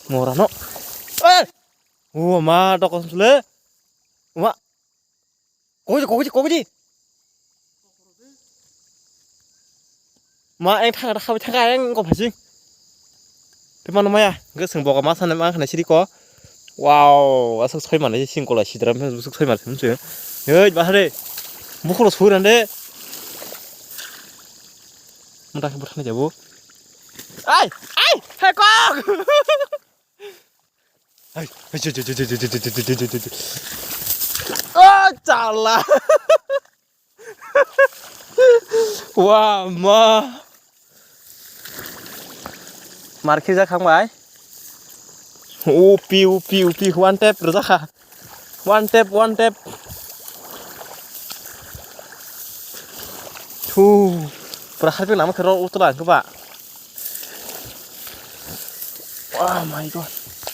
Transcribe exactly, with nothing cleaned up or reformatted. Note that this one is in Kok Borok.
Mora no. Eh! O ma, doko sule. Ma. Kogi, kogi, kogi. Ma, eng thang, thang, thang, eng ko phasing. Te mano maya, ge seng boka ma sana ma khana siri ko. Wow, asok soi mane sing kola sidra me asok soi mane sung se. Hei, bahare. Bukhro soi rande. Mata ke bukhna jabu. Ai, ai, he kok. Ai, ai, ai, ai. Oh, chala. Wah, ma. Markhi jak khang bai. Upi, upi, upi, one tap rwjak kha. One tap, one tap. Thu. Pura harpi nama kero utla ke ba. Oh my God.